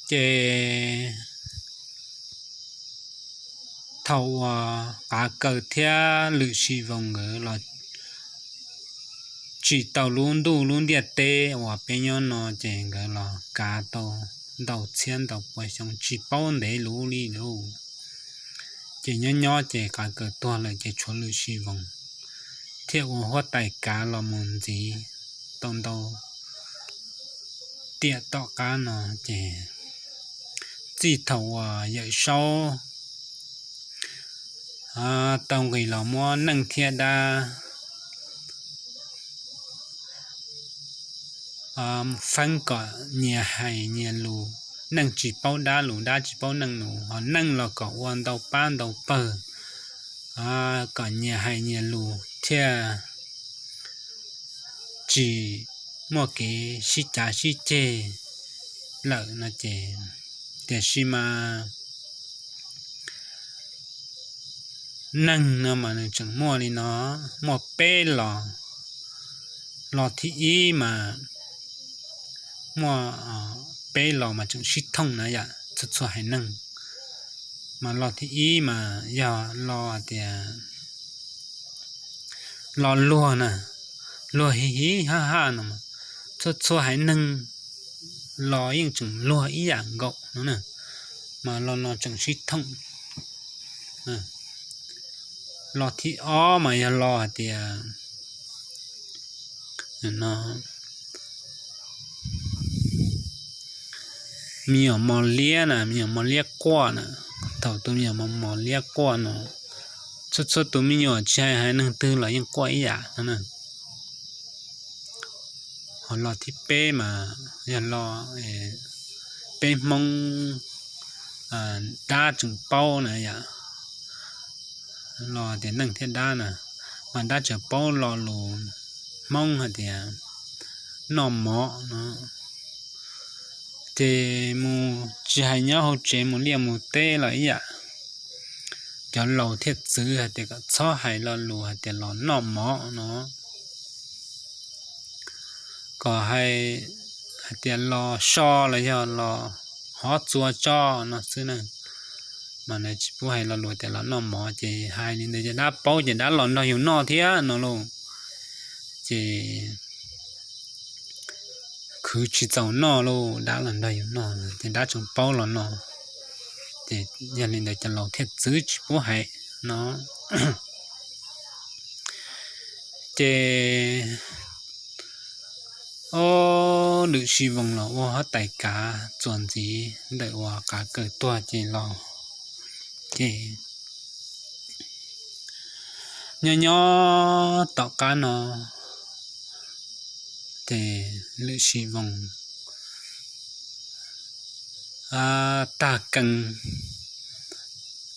Ces thaum uas Qav Kaws thiab Lwm Sim Voos nkawd los tsim tau lub ntuj lub ntiaj teb uas peb nyob no, ces nkawd los kav tau ntau txhiab ntau pua xyoo tsis paub ntev luv li lauj. Ces nyob nyob ces Qav Kaws tuag lawm ces tshuav Lwm Sim Voos thiaj ua huab tais kav los mus ntxiv tau ntau tiam tom qab no. Ces txij thaum uas Yawm Saub tau nqis los muab Neej thiab Dab feeb kom nyias hais nyias lus, Neej tsis paub Dab lus, Dab tsis paub Neej lus, ho Neej los kom ua ntau pab ntau pawg kom nyias hais nyias lus thiaj tsis muaj kev sib cav sib ceg lawm no ces, tiam sis mas neeg no mas nws tseem muaj li no, muaj peb los. Los thib ib mas muaj peb los mas tseem sib thooj na yom, txhua txhua haiv neeg. Mas los thib ib mas yog los tias los luag na, luag hi hi ha ha no, txhua txhua haiv neeg los yeej tseem luag ib yam nkaus no na, mas los no tseem sib thooj. Los thib ob mas yog los hais tias no, me nyuam mos liab na, me nyuam mos liab quaj na, thaum tus me nyuam mos liab quaj no, txhua txhua tus me nyuam tsis hais haiv neeg twg los yeej quaj ib yam no na. Ho los thib peb mas yog los peb Hmoob, Dab tseem paub na yom, los tias Neej thiab Dab na, mas Dab tseem paub lo lus Hmoob hais tias noj mov no. Ces mus tsis hais nyob hauv tsev mus liaj mus teb los ib yam, cov laus thiaj txwv hais tias kom txhob hais lo lus hais tias los noj mov no, kom hais hais tias los so los yog los hov txua tso no xwb na. Mas nws tsis pub hais lo lus tias los noj mov, ces hais li ntawd ces Dab paub ces Dab los nrog yus noj thiab no lauj. Ces khwv tsis txaus noj lauj, Dab los nrog yus noj ces Dab tseem paub los no. Ces yog li ntawd cov laus thiaj txwv tsis pub hais no. Ces ob Lwm Sim Voos los ua huab tais kav txuas ntxiv ntawm uas Qav Kaws tuag ces los, ces nyob nyob tom qab no ces Lwm Sim Voos tag kees,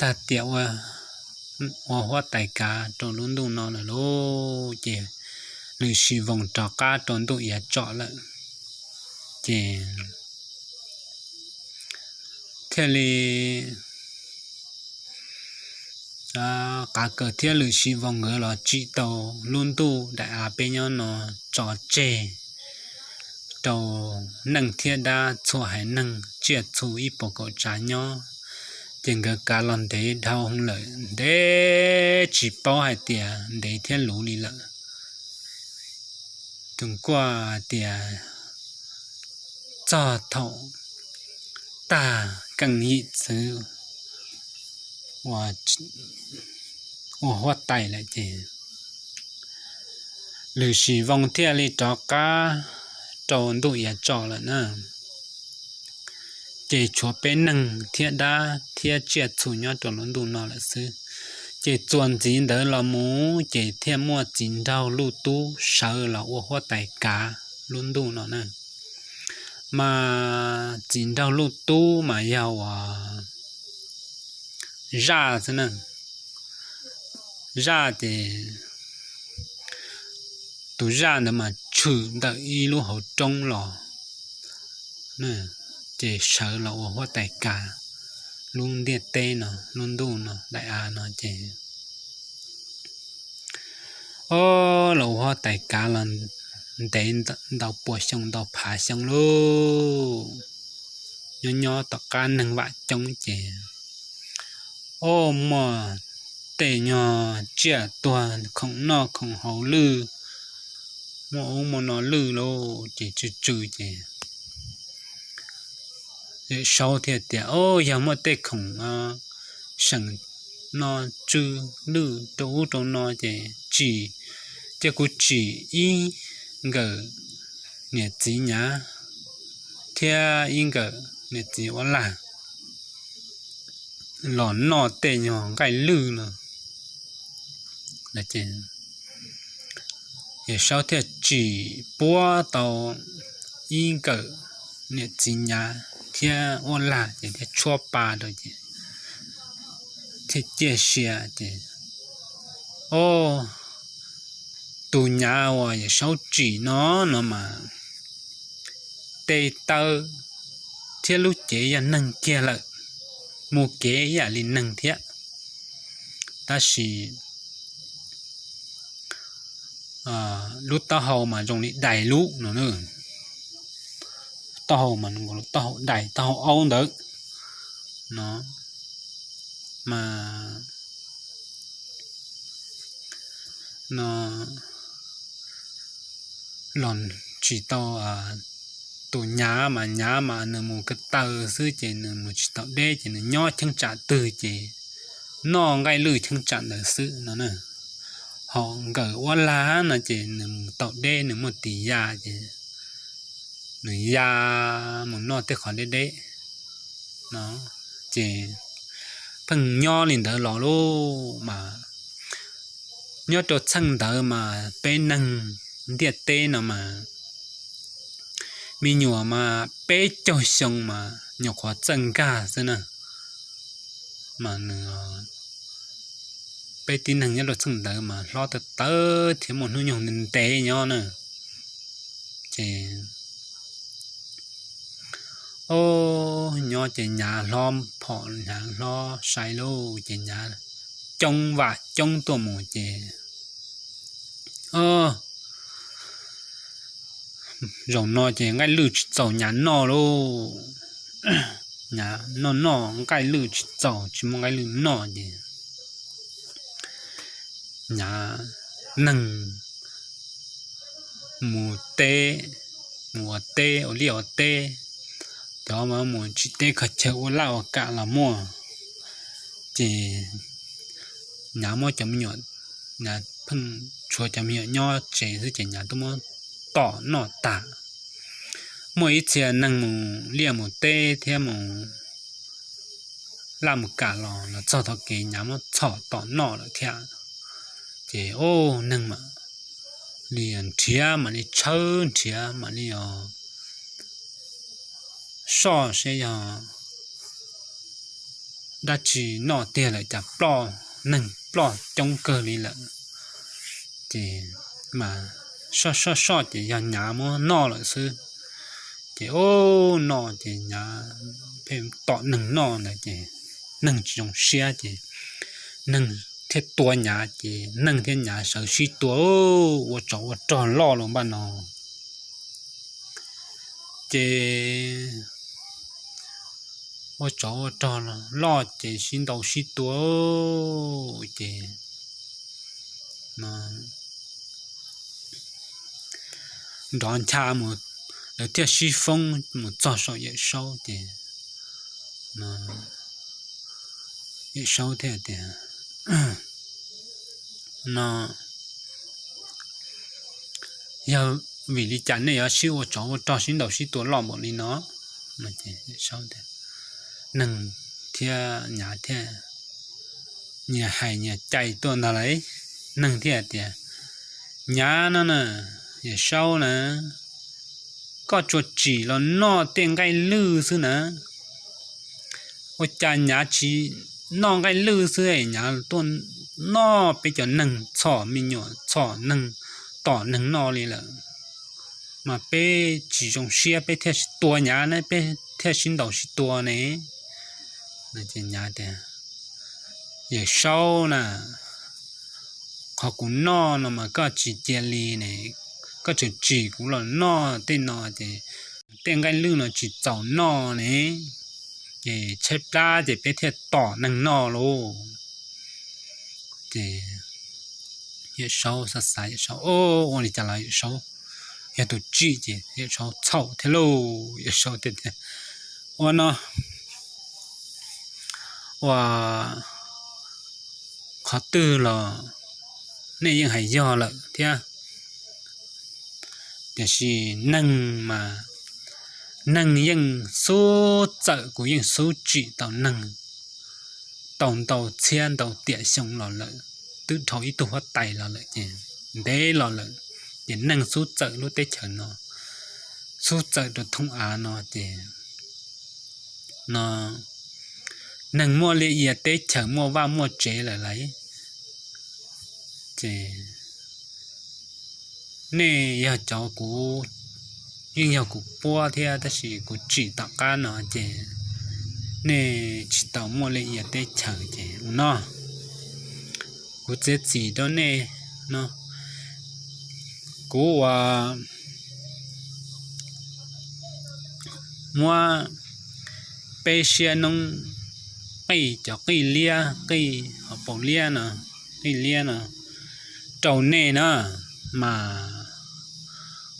tag tiam ua huab tais kav rau lub ntuj no lawm lauj. Ces Lwm Sim Voos rov qab rau ntuj Iav Tsom lawm. Ces thiaj li Qav Kaws thiab Lwm Sim Voos nkawd los tsim tau lub ntuj daim av peb nyob no tso tseg rau Neej thiab Dab txhua haiv neeg tsiaj txhu ib puas kaum tsav nyob. Ces nkawd kav los ntev dhau lawm, ntev tsis paub hais tias ntev thiab luv li lawm. Tus kuaj tias txog thaum tag kees yim txwv ua huab tais lawm ces Lwm Sim Voos thiaj li rov qab rau ntuj Iav Tsom lawm na. Ces tshuav peb Neej thiab Dab thiab tsiaj txhu nyob rau lub ntuj no lawm xwb. Ces txuas ntxiv ntawd los mus ces thiaj muaj Txiv Nraug Luj Tub sawv los ua huab tais kav lub ntuj no na. Mas Txiv Nraug Luj Tub mas yog uas zaj xwb na. Zaj ces tus zaj ntawd mas tshwm ntawm ib lub hauv roob los, ces sawv los ua huab tais kav lub ntiaj teb no, lub ntuj no, daim av no ces o, los ua huab tais kav los ntev ntau pua xyoo ntau phav xyoo lauj. nyob nyob tom qab neeg vam coob ces, o, muaj tej nyuag tsiaj tuag khoom noj khoom haus lwj, muaj ub muaj no lwj lauj, ces tsw tsw ces Yawm Saub thiaj tias, o, yog muaj tej khoom seem no tsw lwj rau ub rau no ces tsim, cia kuv tsim ib nkawm niam txiv nyav thiab ib nkawm niam txiv uab laj los noj tej nyuag nqaij lwj no. Yawm Saub thiaj tsim puab tau ib nkawm niam txiv nyav thiab uab laj ces thiaj tshuab pa rau ces thiaj ciaj sia ces, o, tus nyav uas Yawm Saub tsim no no mas tes taw thiab lub cev yog neeg kiag lawm, mus kev ib yam li neeg thiab, tab sis lub taub hau mas zoo li dais lub no, taub hau mas taub hau dais taub hau aub ntawd no mas no los tsis tau. Tus nyav mas nyav mas nws mus ko taw xwb ces nws mus tsis tau deb ces nws nyob cheeb tsam twg ces noj nqaij lwj cheeb tsam ntawd xwb no. Ho nkawm uab laj no ces nws mus tau deb nws muaj tis ya ces nws ya mus noj tej qhov deb deb no ces pheej nyob li ntawd los lub mas nyob rau txheej ntawd mas peb neeg ntiaj teb no mas me nyuam mas peb caug xyoo mas nyuam qhuav txawj nkag xwb na. Mas nws, peb tib neeg nyob rau txheej ntawd mas hlob tawv tawv thiab muaj hnub nyoog ntev nyob na. Ces o, nyob ces nyav hlob phom nyav hlob sai lauj ces nyav coob vam coob tuaj mus ces o, zaum no ces nqaij lwj tsis txaus nyav noj lauj. Nyav noj noj nqaij lwj tsis txaus tsis muaj nqaij lwj noj ces nyav neeg mus teb, mus ua teb ua liaj ua teb, cov mus tsim teb kho chaw ua laj ua kam los muaj. Ces nyav muab cov me nyuam, nyav pheej tshuav cov me nyuam nyob tsev xwb ces nyav twb muab tom noj tag. Muaj ib txhia neeg mus liaj mus teb thiab mus laj mus kam los, los txog tog kev nyav muab txhom tom noj lawm thiab. Ces o, neeg mam li nrhiav mam li tshawb nrhiav mam li os soj seb yog dab tsi noj tiag lawm cas ploj, neeg ploj coob kawg li lawm. Ces mas soj soj soj ces yog nyav muab noj lawm xwb. Ces o, noj ces nyav pheej tom neeg noj ntawd ces neeg tsis zoo siab ces neeg thiaj tua nyav ces neeg thiab nyav sawv sib tua ua tsov ua rog loj lawm npaj no. Ces ua tsov ua rog loj ces sib ntaus sib tua ces nrov ncha mus, lawv thiaj sib foob mus txog saum Yawm Saub ces Yawm Saub thiaj tias, no yog vim li cas nej yuav sib ua tsov ua rog sib ntaus sib tua loj npaum li no? Neeg thiab nyav thiaj nyias hais nyias cai tuaj ntag lauj. Neeg thiaj tias, nyav no na, Yawm Saub na, koj tsuas tsim los noj tej nqaij lwj xwb na. Ua cas nyav tsis noj nqaij lwj xwb es nyav tuaj noj peb cov neeg, txhom me nyuam txhom neeg, tom neeg noj li lawm? Mas peb tsis zoo siab peb thiaj tua nyav ne, peb thiaj sib ntaus sib tua ne. Ces nyav tias, Yawm Saub na, qhov kuv noj no mas koj tsis cia li ne, koj tseem tsim kuv los noj tej no ces tej nqaij lwj no tsis txaus noj ne, ces tshaib plab ces peb thiaj tom neeg noj lauj. Ces Yawm Saub xav xav, Yawm Saub, Ua li cas los Yawm Saub yog tus tsim ces Yawm Saub txhaum thiab lauj. Yawm Saub tias, Ua no, ua qhov twg los nej yeej hais yog lawm thiab. Tiam sis neeg mas, neeg yeej xub txawm, kuv yeej xub tsim tau neeg tau ntau txhiab ntau tiam xyoo los lawm, twb dhau ib tug huab tais los lawm ces ntev los lawm. Ces neeg xub txawm lub teb chaws no, xub txawm rau thoob av no ces no neeg muaj liaj ia teb chaws, muaj vaj muaj tsev lawm lauj. Ces nej yog cov kuv, yeej yog kuv puab thiab, tab sis kuv tsim tom qab no ces nej tsis tau muaj liaj ia teb chaws ces ua no, kuv txiav txim rau nej no, kuv ua muab peb siab noob qij, cov qij liab, qij hauv paus liab no, qij liab no rau nej na, mas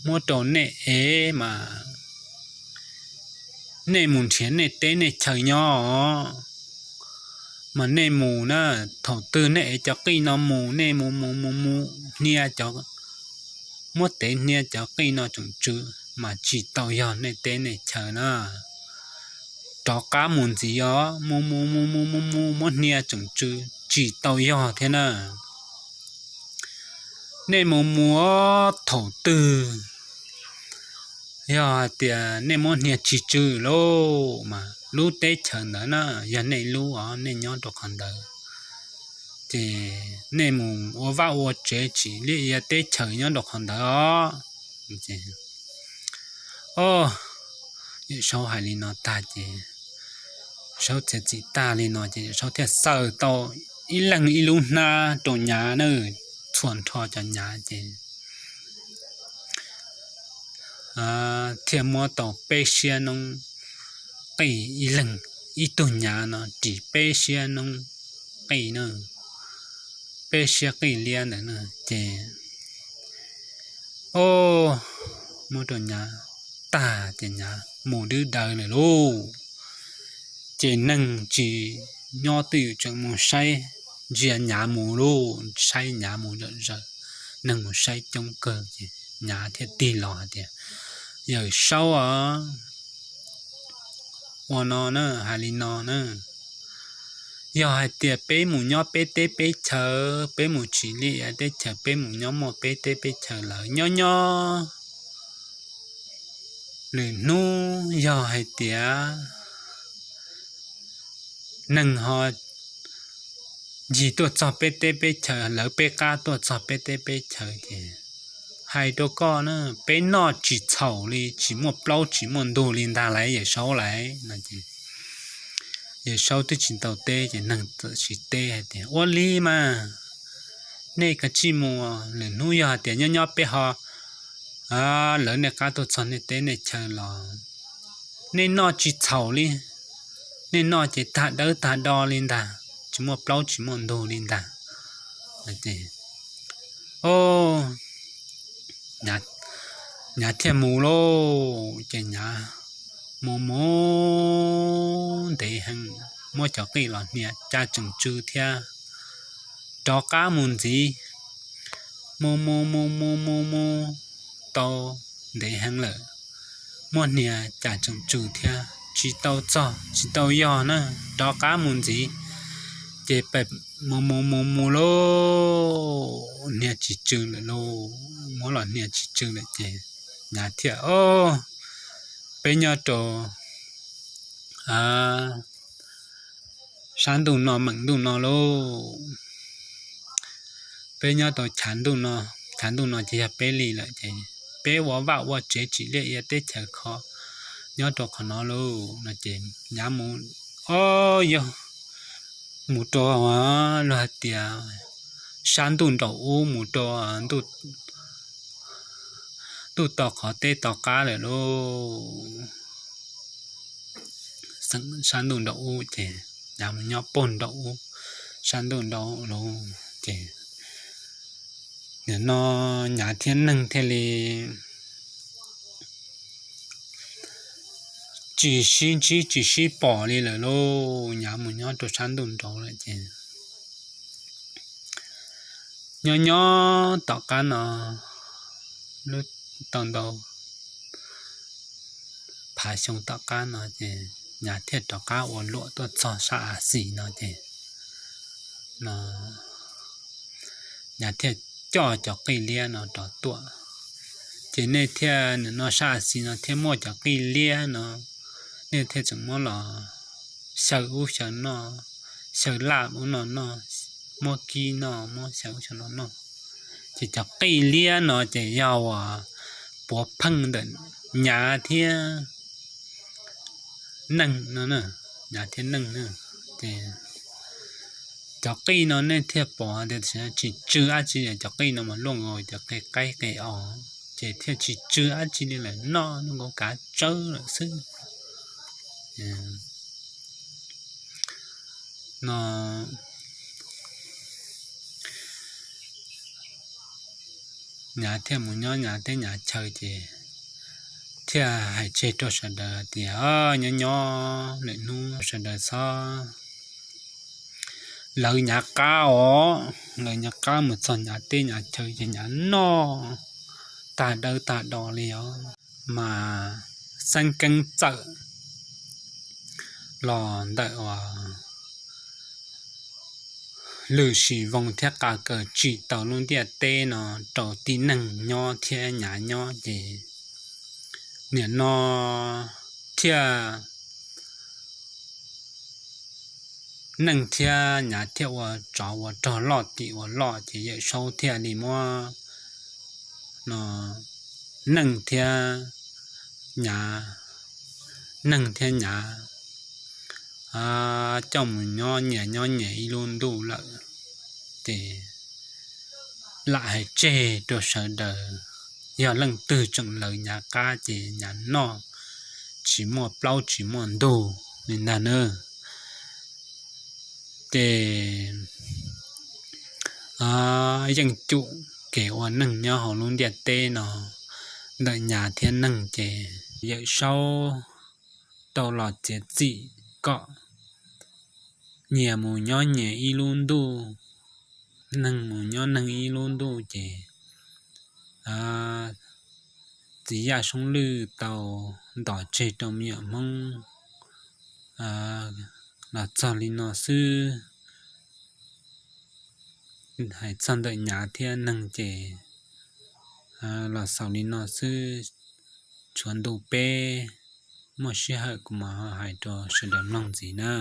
muab rau nej ev mas nej mus nrhiav nej teb nej chaws nyob os. Mas nej mus na, thaum twg nej ev cov qij no mus, nej mus mus mus mus hnia cov, muab tev hnia cov qij no tsoom tsw, mas tsis tau yog nej teb nej chaws na. Rov qab mus ntxiv os, mus mus mus mus mus mus muab hnia tsoom tsw, tsis tau yog thiab na. Nej mus mus thaum twg yog hais tias nej muab hnia tsis tsw lauj, mas lub teb chaws ntawd na yog nej lub os, nej nyob rau qhov ntawd, ces nej mus ua vaj ua tsev tsim liaj ia teb chaws nyob rau qhov ntawd os. Yawm Saub hais li no tag ces, Saub txiav txim tag li no ces Saub thiaj xaws tau ib leeg ib lub hnab rau Nyav na, txhua nrho cov Nyav ces thiaj muab tau peb siab noob qij, ib leeg ib tug Nyav no ris peb siab noob qij na, peb siab qij liab ntawd na ces, o, muab rau Nyav tag ces Nyav mus dwb daws lawm lauj. Ces neeg tsis nyob twj ywm tseem mus saib, ntsia Nyav mus lauj, saib Nyav mus zom zaws, neeg mus saib coob kawg ces Nyav thiaj tig los hais tias, Yawm Saub os, ua no na, hais li no na, yog hais tias peb mus nyob peb teb peb chaws, peb mus tsim liaj ia teb chaws, peb mus nyob muaj peb teb peb chaws lawm, nyob nyob lwm hnub yog hais tias neeg ho ncig tuaj txog peb teb peb chaws, lawv peb qab tuaj txog peb teb peb chaws ces hais rau koj na, peb noj tsis txhaum li, tsis muaj plaub tsis muaj ntug li ntag lauj Yawm Saub lauj. No ces Yawm Saub twb tsis tau teb ces neeg txawm sis teb hais tias, Ua li mas nej kav tsij mus, lwm hnub yog hais tias nyob nyob peb ho lawv nej qab tuaj txog nej teb nej chaws los nej noj tsis txhaum li, nej noj ces tag dawb tag do li ntag, tsis muaj plaub tsis muaj ntug li ntag. Ces, o, Nyav thiaj mus lauj. Ces Nyav mus mus ntev heev, muab cov qij los hnia cas tseem tsw thiab, rov qab mus ntxiv, mus mus mus mus mus mus tau ntev heev lawm, muab hnia cas tseem tsw thiab, tsis tau txog tsis tau yog na, rov qab mus ntxiv. Ces mus mus mus mus lauj, hnia tsis tsw lawm lauj, muab los hnia tsis tsw lawm ces Nyav thiaj, O, peb nyob rau sab ntuj no meem ntuj no lauj, peb nyob tau chav ntuj no, chav ntuj no ces yog peb li lawm ces peb ua vaj ua tsev tsim liaj ia teb chaws kho nyob rau qhov no lauj. No ces Nyav mus, o, yog mus rau luag hais tias sab ntuj nraum ub mus rau ntuj tuaj tau qhov teb tom qab lawm lauj. Xeem sab ntuj nraum ub ces Nyav mus nyob puag nraum ub, sab ntuj nraum ub lauj. Ces nim no Nyav thiab neeg thiaj li tsis sib ntsib tsis sib pom li lawm lauj. Nyav mus nyob rau sab ntuj nraud lawm ces nyob nyob tom qab no, lub tau ntau phav xyoo tom qab no ces Nyav thiaj rov qab ua luam tuaj txog sab As Xis no ces, no, Nyav thiaj coj cov qij liab no rov tuaj. Ces nej thiaj, nim no sab As Xis no thiaj muaj cov qij liab no, nej thiaj tseem muab los xyaw ub xyaw no, xyaw laj ub no noj, muab kib noj, muab xyaw ub xyaw no noj. Ces cov qij liab no ces yog uas puav pheej ntawm Nyav thiab neeg no, Nyav thiab neeg na. Ces cov qij no nej thiaj pom tias tsis tsw dab tsi, cov qij no mas luaj nkaus cov qij qaib qij os, ces thiaj tsis tsw dab tsi li lawm, noj nkaus kav tsawb lawm xwb. No Nyav thiaj mus nyob Nyav teb Nyav chaw ces thiaj hais tseg rau sawv daws tias, nyob nyob lwm hnub sawv daws txhob lawv Nyav qab os, lawv Nyav qab mus txog Nyav teb Nyav chaw ces Nyav noj tag dawb tag do li os. Mas Xeeb Keeb txawm los ntawm uas lwm sim voos thiab qa kaws tsim tau lub ntiaj teb no rau tib neeg nyob thiab Nyav nyob ces nim no thiaj neeg thiab Nyav thiaj ua tsov ua rog loj tim ua loj ces Yawm Saub thiaj li muab, no, neeg thiab Nyav, neeg thiab Nyav coj mus nyob nyias nyob nyias ib lub ntuj lawm. Ces lam hais tseg rau sawv daws, yog leej twg tseem lawv Nyav qab ces Nyav noj tsis muaj plaub tsis muaj ntug li ntag na. Ces yeej cum kev ua neeg nyob hauv lub ntiaj teb no ntawm Nyav thiab neeg ces Yawm Saub tau los txiav txim kom nyias mus nyob nyias ib lub ntuj, neeg mus nyob neeg ib lub ntuj ces txiv Yaj Soob Lwj tau ntos tseg rau me nyuam Hmoob los txog li no xwb. Hais txog ntawm Nyav thiab neeg ces los xaus li no xwb. Tshuav ntu peb muaj sij hawm kuv mam hais rau sawv daws mloog ntxiv na.